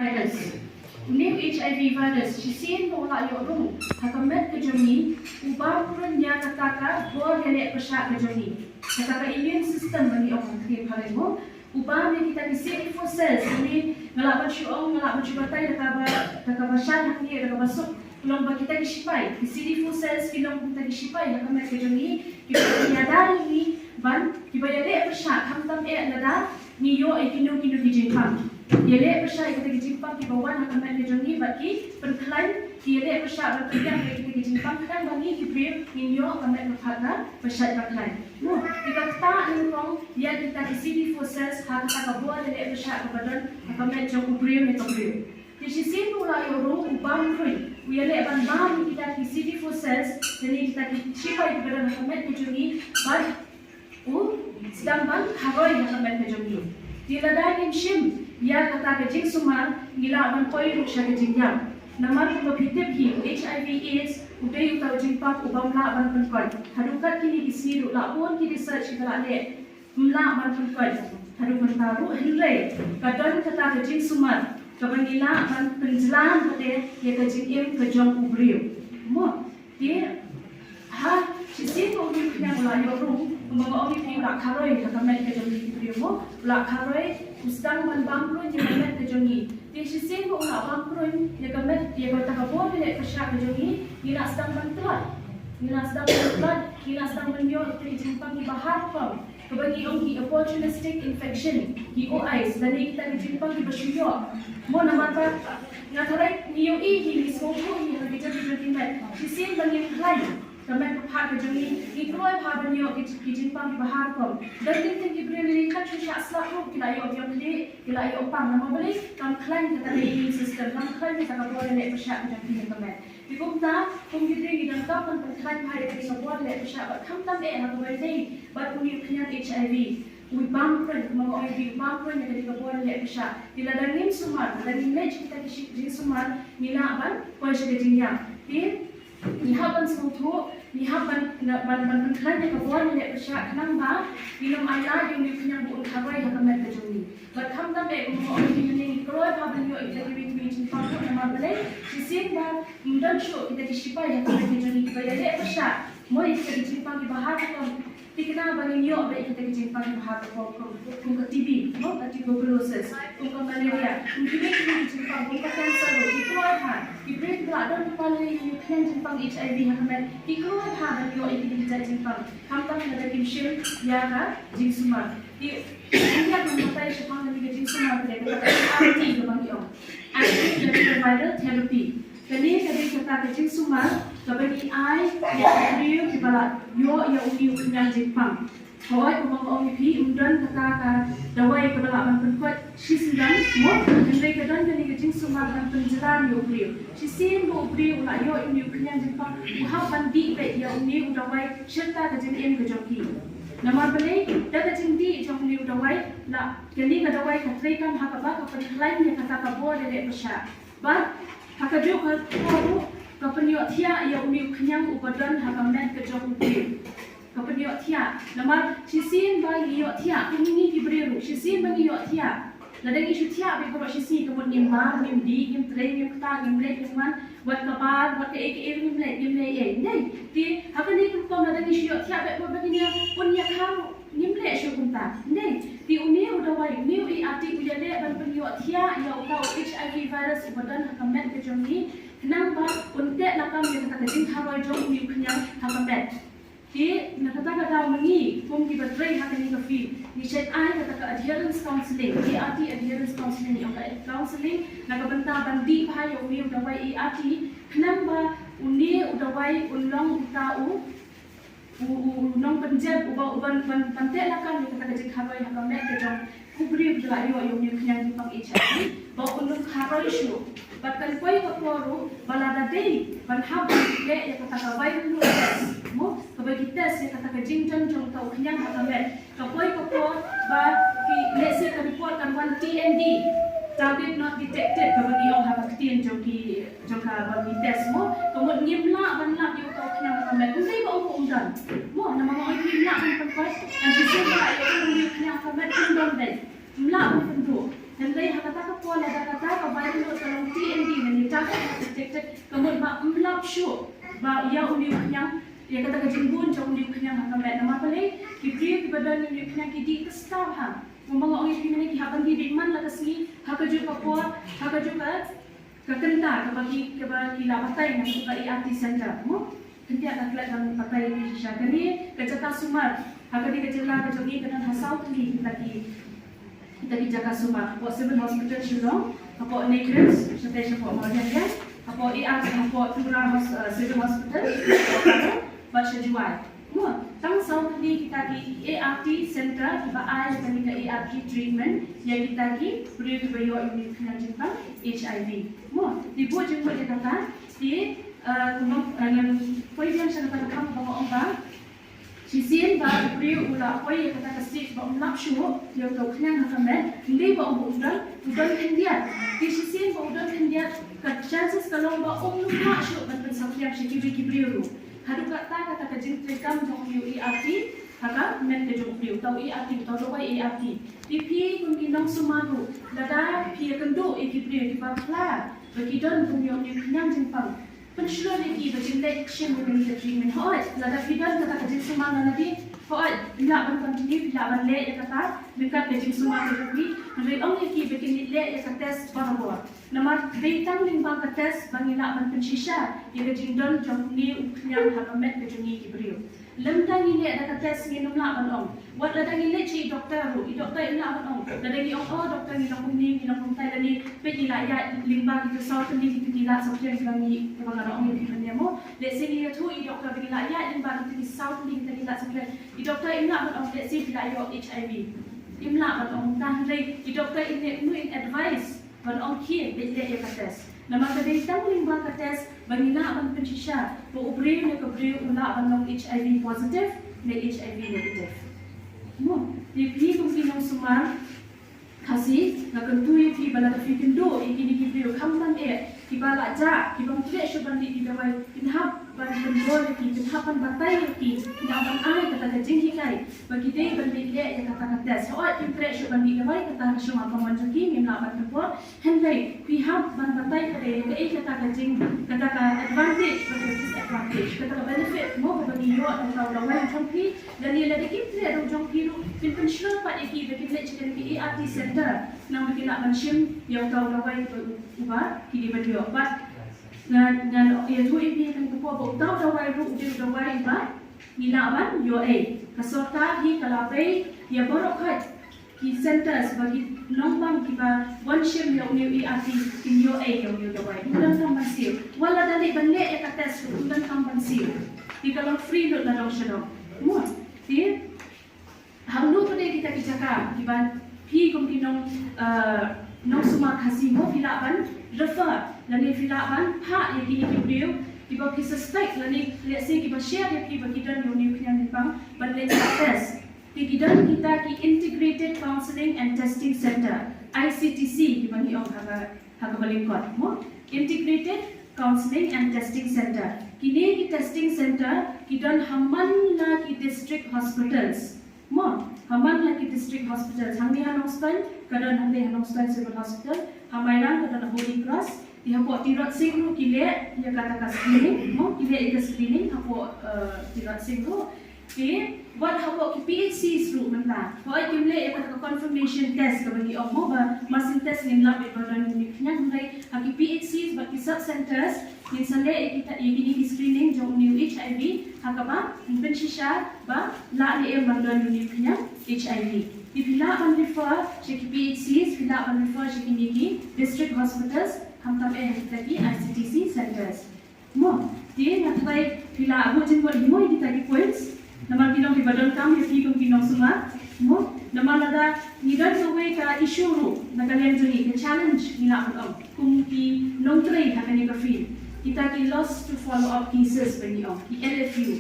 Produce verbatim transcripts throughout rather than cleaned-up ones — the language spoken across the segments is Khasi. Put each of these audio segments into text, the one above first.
Virus. Une u H I V virus, shisien ba u la ïoh rung ha ka met ka jong ngi, u bam khlaiñ ïa kata ka bor ïaleh pyrshah ka jong ngi, kata ka immune system ba ngi ong ha ka ktien phareng mo. U bam ïa kita ki C D four cells, une nga lah ban shu ong, nga lah ban shu batai da kaba, da kaba shai hangne, da kaba suk. Long ba kita ki sipai, ki C D four cells ki long kita ki sipai ha ka met ka jong ngi, kiba ïada ïa ngi ban, kiba ïaleh pyrshah khamtam eh lada ngi ïoh ïa kino kino ki jingpang. Ïaleh pyrshah ïa kita ki jingpang kiba wan ha ka met ka jong ngi bad ki pynkhlaiñ, ki ïaleh pyrshah bad ki biang ïa kita ki jingpang khnang ba ngi ki briew ngin ïoh ka met ka phad kaba shait ba khlaiñ. Mo, ïa kata nyngkong ïa kita ki C D four cells ha kata ka bor ïaleh pyrshah kaba don ha ka met jong u briew ne ka briew. Te shisien ba u la ïoh rung u bam khlaiñ, u ïaleh ban bam ïa kita ki C D four cells, lane kita ki sipai kiba don ha ka met ka jong ngi, bad u sdang ban kharoi ha ka met ka jong ngi. Te lada ngim shim ïa kata ka jingsumar, ngi lah ban poi ruh sha ka jingïap. Namar kumba phi tip hi, u H I V AIDS u dei uta u jingpang u bym lah ban pynkoit. Haduh kat kine ki sngi ruh la bun ki research kiba la leh, ym lah ban pynkoit haduh mynta ruh, hynrei ka don kata ka jingsumar kaba ngi lah ban pynjlan pat ïa ka jingim ka jong u briew. Mo, te ha shisien ba u briew u la ïoh rung, kumba nga ong ïa phi, u la kharoi ha ka met ka jong ngi ki briew mo, u la kharoi, u sdang ban bam khlaiñ ïa ka met ka jong ngi. Te shisien ba u la bam khlaiñ ïa ka met, ïa kata ka bor ïaleh pyrshah ka jong ngi, ngi la sdang ban tlot. Ngi la sdang ban tlot, ngi la sdang ban ïoh ïa ki jingpang kiba har rukom. Kaba ngi ong ki opportunistic infection, ki O Is, lane kita ki jingpang kiba shu ïoh. Mo, namar ba nga tharai ngi ïohi hi, ngi sngewthuh hi ha ki jong ki jong ki met. Shisien ba ngim khlaiñ ka met ka phad ka jong ngi, ngi kloi bha ban ïoh ki, ki jingpang kiba har rukom. Don teng teng ki briew lane kat shu shah slap ruh ki la ïoh biang khlieh, ki la ïoh pang. Namar balei? Kam khlaiñ kata ka immune system, kam khlaiñ kata ka bor ïaleh pyrshah ka jong ki ha ka met. Te kumta, kum ki briew ngi donkam ban pynkhlaiñ bha ïa kane ka bor ïaleh pyrshah bad khamtam eh ha kaba ïadei bad une u khñiang H I V. U bam khlaiñ, kumba nga ong ïa phi, u bam khlaiñ ïa kane ka bor ïaleh pyrshah. Te lada ngim sumar, lada ngim leh kita ki shi-, jingsumar, ngi lah ban poi sha ka jingïap. Te ngi hap ban sngewthuh, ngi hap ban, ban, ban pynkhlaiñ ïa ka bor ïaleh pyrshah khnang ba ngin ym ailad ïa une u khñiang ba un kharoi ha ka met ka jong ngi. Bad khamtam eh, kumba nga ong ïa phi mynne, ngi kloi bha ban ïoh ïa kita kiwei kiwei ki jingpang ruh, namar balei? Shisien ba ym don shuh kita ki sipai ha ka met ka jong ngi kiba ïaleh pyrshah mo ïa kita ki jingpang kiba har rukom. Te khnang ba ngin ïoh beit ïa kita ki jingpang kiba har rukom, kum, kum ka T B mo, ka tuberculosis, kum ka malaria, kum kiwei kiwei ki jingpang, kum ka cancer ruh, ngi kloi bha. Ki briew kiba la don bynta lane ïa une u khñiang jingpang H I V ha ka met, ngi kloi bha ban ïoh ïa kita ki jait jingpang. Khamtam lada kim shim ïa ka jingsumar. Te ngi ïa ban batai shaphang kane ka jingsumar, kata ka A R T kaba ngi ong, antiretroviral therapy. Kane ka dei kata ka jingsumar kaba ngi ai ïa ki briew kiba la ïoh ïa une u khñiang jingpang. Hooid, kumba nga ong ïa phi, ym don kata ka dawai kaba lah ban pynkoit shisyndon mo, hynrei ka don kane ka jingsumar ban pynjlan ïa u briew. Shisien ba u briew u la ïoh ïa une u khñiang jingpang, u hap ban dih beit ïa une u dawai shirta ka jingim ka jong ki. Namar balei? Da ka jingdih jong une u dawai, la, kane ka dawai ka treikam ha kaba ka pynkhlaiñ ïa kata ka bor ïaleh pyrshah. Bad ha kajuh ka por ruh ka pynïohthiah ïa une u khñiang uba don ha ka met ka jong u briew. Ka pynïohthiah. Namar shisien ba ngi ïohthiah, kum ngi ki briew ruh, shisien ba ngi ïohthiah, lada ngi shu thiah beit baroh shi sngi, ka mut ngim bar, ngim dih, ngim trei, ngim ktah, ngim leit, ngim wan, wat ka bar, wat kaei kaei ruh ngim leit, ngim leit ei. Nai, te ha kane ka rukom lada ngi shu ïohthiah beit, bad ba ngin ïa pun ïa kha ruh ngim leh shuh kumta. Nai, te une u dawai, une u A R T u ïaleh ban pynïohthiah ïa uta u H I V virus uba don ha ka met ka jong ngi, khnang ba un teh lakam ïa kata ka jingkharoi jong une u khñiang ha ka met. Te na kata ka daw ma ngi kum kiba trei ha kane ka field, ngi shait ai kata ka adherence counselling, A R T adherence counselling, ïa ka counselling na ka bynta ban dih bha ïa une u dawai A R T, khnang ba une u dawai un long uta u, u, u, u nongpynjot uba, uban, ban, ban teh lakam ïa kata ka jingkharoi ha ka met ka jong u briew ba la ïoh ïa une u khñiang jingpang H I V, ba un ym kharoi shuh. Bad kan poi ka por ruh ba lada dei ban hap ban leh ïa kata ka viral load test mo, kaba ki test ïa kata ka jingdon jong uta u khñiang ha ka met, ka poi ka por ba ki, let's say, ka report kan wan T N D, target not detected, kaba ngi ong ha ka ktien jong ki, jong kaba ngi test mo, ka mut ngim lah ban lap ïa uta u khñiang ha ka met. Ym dei ba u, um don mo, namar ma ong ngim lah ban pynkoit, kan shisien ba la ïoh ïa une u khñiang ha ka met, um don dei, ym lah ban pynduh. Hynrei ha kata ka por Lada kata ka viral load ka long T M D lane target not detected, ka mut ba ym lap shuh ba ïa une u khñiang, ïa kata ka jingbun jong une u khñiang ha ka met. Namar balei? Ki briew kiba don une u khñiang ki dih kasta bha. Kumba nga ong ïa phi mynne, ki hap ban dih beit man la ka sngi, ha kajuh ka por, ha kajuh ka ka kynta kaba ki, kaba ki la batai na ka A R T center, mo? Kyntiat ka klet ban batai ïa ki shisha. Kane ka jaka sumar ha kane ka jylla ka jong ngi ka don ha saw tylli kita ki, kita ki jaka sumar. Hapoh Civil Hospital Shillong, hapoh NEIGRIHMS, shatei shapoh Mawlianliang, hapoh A R, hapoh Tura Hos-, eh, Civil Hospital, hapoh Paro, bad sha Jowai. Mo, tang saw tylli kita ki A R T center kiba ai kane ka A R T treatment ïa kita ki briew kiba ïoh ïa une u khñiang jingpang H I V. Mo, te bad jingmut ïa kata, te, eh, kumba, eh, ngan poi biang sha kata ka kham ba nga ong ba shisien ba u briew u la poi ïa kata ka stage ba um lap shuh ïa uta u khñiang ha ka met, ym dei ba ong ba u don, u don khyndiat. Te shisien ba u don khyndiat, ka chances ka long ba um nym lah shuh ban pynsaphriang sha kiwei ki briew ruh. Haduh katta kata ka jingtreikam jong une u A R T ha ka met ka jong u briew, uta u A R T, uta u dawai A R T. Te phi kum ki nongsumar ruh, lada phi ïakynduh ïa ki briew kiba phla ba ki don ban ïoh une u khñiang jingpang, pynshlur ïa ki ba kin leit shim ïa kane ka treatment. Hooid, lada phi don kata ka jingsumar na lade, hooid, phi lah ban continue, phi lah ban leh ïa kata ryngkat ka jingsumar ka jong phi. Hynrei ong ïa ki ba kin leit leh ïa ka test barabor. Namar dei tang lyngba ka test ba ngi lah ban pynshisha ïa ka jingdon jong une u khñiang ha ka met ka jong ngi ki briew. Lymda ngi leh da ka test ngin ym lah ban ong. Wat lada ngi leit sha i doktor ruh, i doktor im lah ban ong. Lada ngi ong, "Oh doktor, ngi long kumne, ngi long kumtai," lane, "Peit, ngi la ïaid lyngba kito saw tylli kito ki lad saphriang kiba ngi, kiba nga la ong ïa phi mynne mo." Let's say ngi ïathuh i doktor ba ngi la ïaid lyngba kito ki saw tylli kita ki lad saphriang. I doktor im lah ban ong, let's say phi la ïoh H I V. Im lah ban ong. Tang hynrei i doktor in leh kumno, in advice ban ong khie, leit leh ïa ka test. Namar ka dei tang lyngba ka test ba ngi lah ban pynshisha ba u briew ne ka briew u lah ban long H I V positive ne H I V negative. Mo, te phi kum ki nongsumar Khasi, nga kyntu ïa phi ba lada phi kynduh ïa kine ki briew, khamtam eh kiba la jah, kiba ym treh shuh ban leit ïa ki dawai, phin hap ban pynbor ïa ki, phin hap ban batai ïa ki, phin hap ban ai kata ka jinghikai ba ki dei ban leit leh ïa kata ka test. Hooid, kim treh shuh ban leit dawai, kata ka shuwa ka mon jong ki, ngim lah ban pynbor. Hynrei phi hap ban batai pat ïa kaei kata ka jing, kata ka advantage bad ka disadvantage, kata ka benefit mo kaba ngi ïoh na uta u dawai jong phi, lane lada kim treh ruh jong phi ruh, phin pynshlur pat ïa ki ba kin leit sha kane ka A R T center, nang ba kin lah ban shim ïa uta u dawai uba ki dei ban ïoh. Bad ngan, ngan ïathuh ïa phi ha kane ka por ba uta u dawai ruh u dei u dawai uba ngi lah ban ïoh ei. Ka sorkar hi ka la pei ïa baroh khoit ki centers ba ki nongbang kiba wan shim ïa une u A R T kin ïoh ei ïa une u dawai. Ym donkam ban siew. Wat lada leit ban leh ïa ka test ruh ym donkam ban siew. Te ka long free lut la dong sha dong. Mo, te hangno pat de kita ki jaka kiba phi kum ki nong, eh, nongsumar Khasi mo phi lah ban refer lane phi lah ban phah ïa kine ki briew kiba phi suspect lane, let's say, kiba share ïa phi ba ki don ïa une u khñiang jingpang ban leit test. Te ki don kita ki Integrated Counselling and Testing Center, I C T C, kiba ngi ong ha ka, ha kaba lyngkot mo, Integrated Counselling and Testing Center. Kine ki testing center ki don ha man la ki district hospitals. Mo, ha man la ki district hospitals. Hangne ha Nongstoiñ ka don, hangne ha Nongstoiñ Civil Hospital, ha Mairang ka don ha Holy Cross. Te hapoh Tirot Sing ruh ki leh ïa kata ka screening mo, ki leh ïa ka screening hapoh, eh, Tirot Sing ruh. Te wat hapoh ki P H Cs ruh mynta, hooid kim leh ïa kata ka confirmation test kaba ngi ong mo, ba marsien test ngin lap ïa ba don une u khñiang, hynrei ha ki P H Cs bad ki sub centers ngin sa leh ïa kita, ïa kine ki screening jong une u H I V ha kaba ngin pynshisha ba lah ne em ban don ïa une u khñiang H I V. Te phi lah ban refer sha ki P H Cs, phi lah ban refer sha kine ki district hospitals, khamtam eh ha kita ki I C T C centers. Mo, te nga tharai phi la buh jingmut hi mo ïa kita ki points. Namar ki long kiba donkam ïa phi kum ki nongsumar. Mo, namar lada ngi don kawei ka issue ruh na ka liang jong ngi, ka challenge ngi lah ban ong kum ki nongtrei ha kane ka field. Kita ki lost to follow up cases ba ngi ong, ki L F U.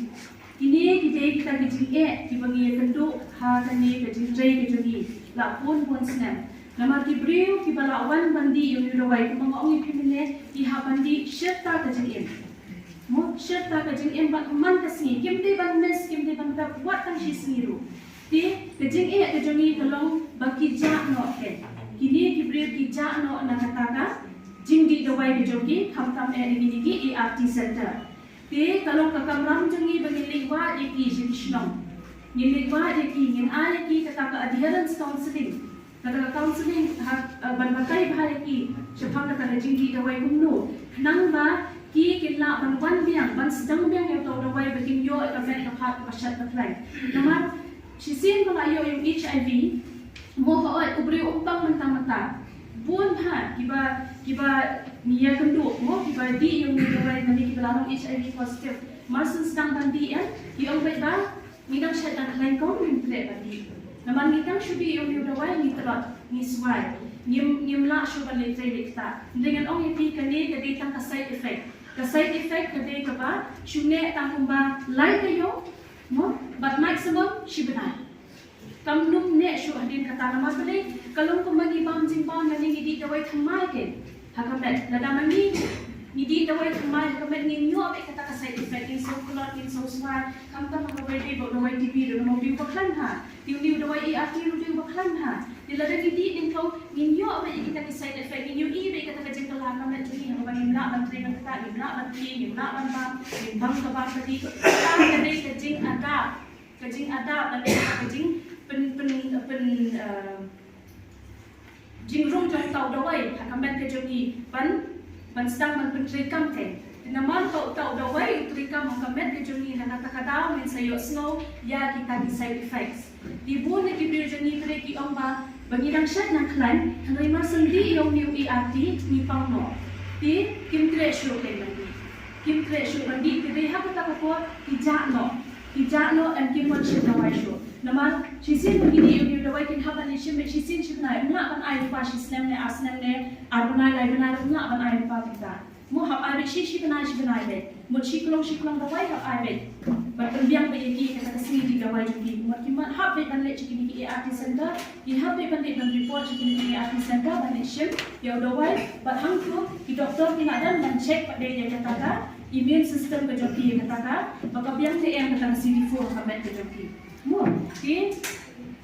Kine ki dei kita ki jingeh kiba ngi ïakynduh ha kane ka jingtrei ka jong ngi la bun bun snem. Namar ki briew kiba la wan ban dih ïa une u dawai, kumba nga ong ïa phi mynne, ki hap ban dih shirta ka jingim. Mo, shirta ka jingim bad man ka sngi, kim dei ban miss, kim dei ban pep wat tang shi sngi ruh. Te ka jingeh ka jong ngi ka long ba ki jah noh te. Kine ki briew ki jah noh na kata ka jingdih dawai ka jong ki, khamtam eh na kine ki A R T center. Te ka long ka kamram jong ngi ba ngin leit wad ïa ki sha ki shnong. Ngin leit wad ïa ki, ngin ai ïa ki kata ka adherence counselling. Kata ka counselling ha, eh, ban batai bha ïa ki shaphang kata ka jingdih dawai kumno. Khnang ba ki kin lah ban wan biang, ban sdang biang ïa uto u dawai ba kin ïoh ïa ka met ka phad kaba shat ba khlaiñ. Namar shisien ba la ïoh ïa u H I V, mo, hooid, u briew um pang mynta mynta. Bun bha kiba, kiba ngi ïakynduh, mo, kiba dih ïa une u dawai, lane kiba la long H I V positive. Mar shu sdang ban dih, eh, ki ong beit ba ngi dang shait dang khlaiñ kong, ngim treh ban dih. Namar ngi dang shu dih ïa une u dawai, ngi tlot, ngi swai. Ngim, ngim lah shuh ban leit trei leit ktah. Hynrei ngan ong ïa phi, kane ka dei tang ka side effect. Ka side effect ka dei kaba shu neh tang kumba lai taïew, mo, bad maximum shi bnai. Kam num neh shuh hadien kata, namar balei? Ka long kumba ngi bam jingbam lane ngi dih dawai thymmai kein ha ka met. Lada ma ngi, ngi dih dawai thymmai ha ka met, ngin ïoh beit kata ka side effect, ngin sngew tlot, ngin sngew swai, khamtam ha kaba ïadei bad u dawai T B ruh, namar u dei uba khlaiñ ha. Te une u dawai A R T ruh u dei uba khlaiñ ha. Te lada ngi dih nyngkong, ngin ïoh beit ïa kita ki side effect, ngin ïohi beit kata ka jingkylla ha ka met jong ngi, ha kaba ngim lah ban trei ban ktah, ngim lah ban kiew, ngim lah ban bam, ngim bam ka bam ka dih. Kata ka dei ka jingadapt. Ka jingadapt lane ka jing pyn, pyn, pyn, eh, jingrung jong uta u dawai ha ka met ka jong ngi ban, ban sdang ban pyntreikam kein. Namar uta u dawai u treikam ha ka met ka jong ngi, ha kata ka daw ngin sa ïohsngew ïa kita ki side effects. Te bun na ki briew jong ngi, ki ong ba, ba ngi dang shait dang khlaiñ, hynrei mar shu dih ïa une u A R T ngi pang noh. Te kim treh shuh kein ban dih. Kim treh shuh ban dih, te dei ha kata ka por ki jah noh. Ki jah noh, em kim wan shim dawai shuh. Namar shisien ba ngi dih ïa une u dawai, kin hap ban leit shim beit shisien shi bnai, ym lah ban ai lypa shi snem ne ar snem ne ar bnai lai bnai, ym lah ban ai lypa kumta. Mo, hap ai beit shi, shi bnai shi bnai beit. Mut shi klong shi klong dawai hap ai beit. Bad pynbiang beit ïa ki kata ka sngi dih dawai jong ki. Mut ki mat hap beit ban leit sha kine ki A R T center, ki hap beit ban leit ban report sha kine ki A R T center ban leit shim ïa u dawai. Bad hangto ki doktor ki la dang ban check pat de ïa kata ka immune system ka jong ki, ïa kata ka ba ka biang te em kata ka C D four ha ka met ka jong ki. Mo, ki,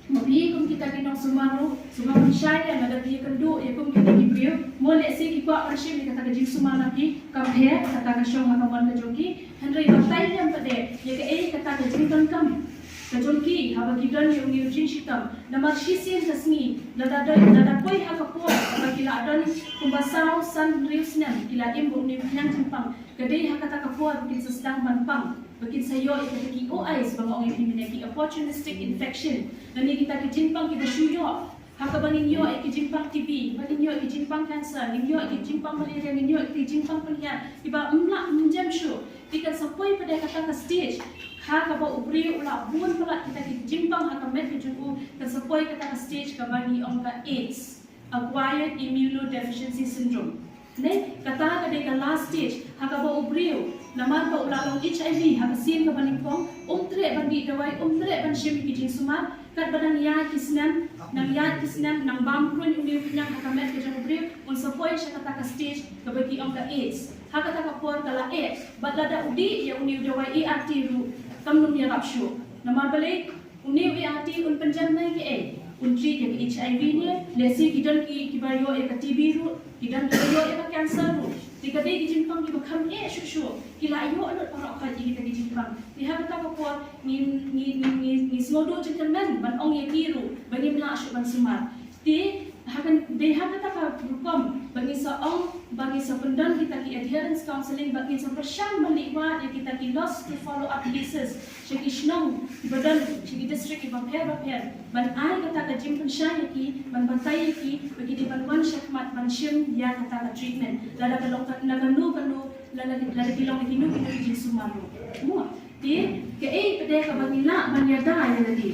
mo, phi kum kita ki nongsumar ruh, sumar pynshai ïa lada phi ïakynduh ïa kum kita ki briew, mo, lehse ki kwah ban shim ïa kata ka jingsumar na phi, kam pher kata ka shong ha ka mon ka jong ki. Hynrei batai lem pat de ïa kaei kata ka jingdonkam ka jong ki haba ki don ïa une u jingshitom. Namar shisien ka sngi, lada don, lada poi ha ka por ba ki la don kumba saw san hynriew snem ki la im bad une u khñiang jingpang, ka dei ha kata ka por ba kin sa sdang ban pang, ba kin sa ïoh ïa kita ki O Is ba nga ong ïa phi mynne, ki opportunistic infection, lane kita ki jingpang kiba shu ïoh. Ha kaba ngin ïoh ïa ki jingpang T B, ba ngin ïoh ïa ki jingpang cancer, ngin ïoh ïa ki jingpang malaria, ngin ïoh ïa ki jingpang pynhiar, kiba ym lah mynjem shuh. Te kan sa poi pat de kata ka stage ha kaba u briew u la bun palat kita ki jingpang ha ka met ka jong u, kan sa poi kata ka stage kaba ngi ong ka AIDS, acquired immunodeficiency syndrome. Ne, kata ka dei ka last stage ha kaba u briew, namar ba u la long H I V ha ka sien kaba nyngkong, um treh ban dih dawai, um treh ban shim ki jingsumar, katba nang ïaid ki snem, nang ïaid ki snem, nang bam kruiñ une u khñiang ha ka met ka jong u briew, un sa poi sha kata ka stage kaba ki ong ka AIDS. Ha kata ka por ka la eh, bad lada u dih ïa une u dawai A R T ruh kam nang ïarap shuh. Namar balei? Une u A R T un pynjem na kaei? Un treat ïa ka H I V ne, lehse ki don ki, kiba ïoh ïa ka T B ruh, ki don kiba ïoh ïa ka cancer ruh. Te ka dei ki jingpang kiba kham eh shuh shuh, ki la ïoh lut baroh kawei ïa kita ki jingpang. Te ha kata ka por ngi, ngi, ngi, ngi, ngi sngewduh jingkyrmen ban ong ïa ki ruh ba ngim lah shuh ban sumar. Te ha ka, dei ha kata ka rukom ba ngin sa ong, ba ngin sa pyndon kita ki adherence counselling, ba ngin sa pyrshang ban leit wad ïa kita ki lost to follow up cases sha ki shnong kiba don, sha ki district kiba pher ba pher, ban ai kata ka jingpynshai ïa ki, ban batai ïa ki ba ki dei ban wan shakhmat ban shim ïa kata ka treatment, lada ka long ka, na kano kano, lada, lada ki long na kino kino ki jingsumar ruh. Mo, te kaei pat de kaba ngi lah ban ïada ïa lade?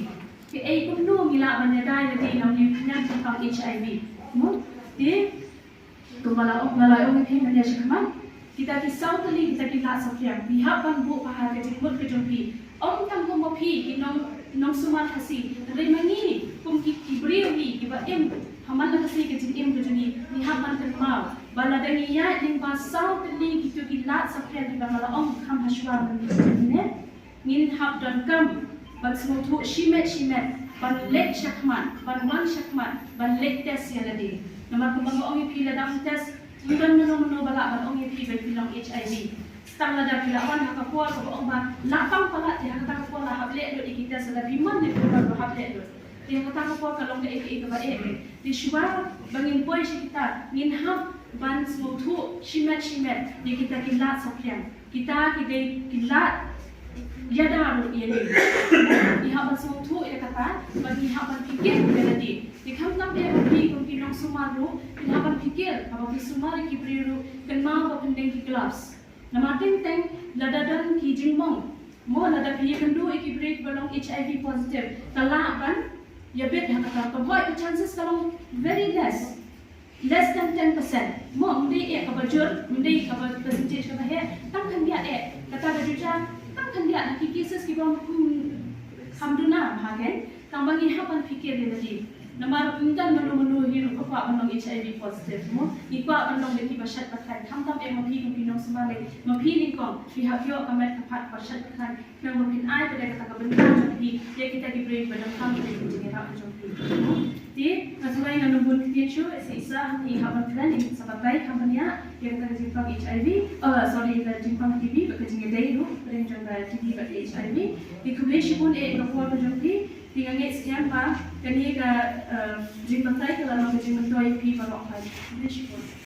Kaei, kumno ngi lah ban ïada ïa lade na une u khñiang jingpang H I V? Mo, te kumba la ong, nga la ong ïa phi mynne shakhmat, kita ki saw tylli kita ki lad saphriang, phi hap ban buh bha ha ka jingmut ka jong phi. Ym tang kum ma phi ki nong, nongsumar Khasi, hynrei ma ngi kum ki, ki briew hi kiba im ha man la ka sngi ka jingim ka jong ngi, ngi hap ban kynmaw ba lada ngi ïaid lyngba saw tylli kito ki lad saphriang kiba nga la ong kham hashwa mynne, ngin hap donkam ban sngewthuh shimet shimet ban leit shakhmat, ban wan shakhmat, ban leit test ïa lade. Namar kumba nga ong ïa phi, lada ym test, ym don mano mano ba lah ban ong ïa phi ba phi long HIV. Tang lada phi la wan ha ka por kaba ong ba la pang palat, te ha kata ka por la hap leh lut ïa ki test, lada phi mon ne phi mon, la hap leh lut. Te ha kata ka por ka long kaei kaei kaba eh. Te shuwa ba ngin poi sha kita, ngin hap ban sngewthuh shimet shimet ïa kita ki lad saphriang. Kita ki dei ki lad ïada ruh ïa ngi. Ngi hap ban sngewthuh ïa kata, bad ngi hap ban pyrkhat ïa lade. Te khamtam eh ba phi kum ki nongsumar ruh, phin hap ban pyrkhat haba phi sumar ïa ki briew ruh, kynmaw ba phin deng ki gloves. Namar teng teng lada don ki jingmong, mo, lada phi ïakynduh ïa ki briew ba long HIV positive, ka lah ban ïabit ha kata. Ka void ka chances ka long very less, less than ten percent. Mo, ym dei eh kaba jur, ym dei kaba percentage kaba heh, tang khyndiat eh. Kata ka juh jia, tang khyndiat ha ki cases kiba kum kham duna ha, kan? Tang ba ngi hap ban pyrkhat ïa lade. Namar ym don mano mano hi ruh ba kwah ban long HIV positive, mo. Ngi kwah ban long da kiba shait ba khraw. Khamtam eh ma phi kum ki nongsumar lei, ma phi nyngkong, phi hap ïoh ka met ka phad ba shait ba khraw. Namar phin ai pat da kata ka bynta jong phi ïa kita ki briew ba donkam ïa ka jingïarap jong phi, mo. Te nga tharai ngan ym bun ktien shuh, sa shisha ngi hap ban kren, ngi sa batai, kham ban ïa ïa kata ka jingpang HIV, oh, sorry, ka jingpang TB bad ka jingïadei ruh pdeng jong ka TB bad HIV. Te khublei shibun eh ïa ka por ka jong phi. Te nga ngeit skhem ba kane ka, eh, jingbatai ka la long ka jingmyntoi ïa phi baroh. Khublei shibun.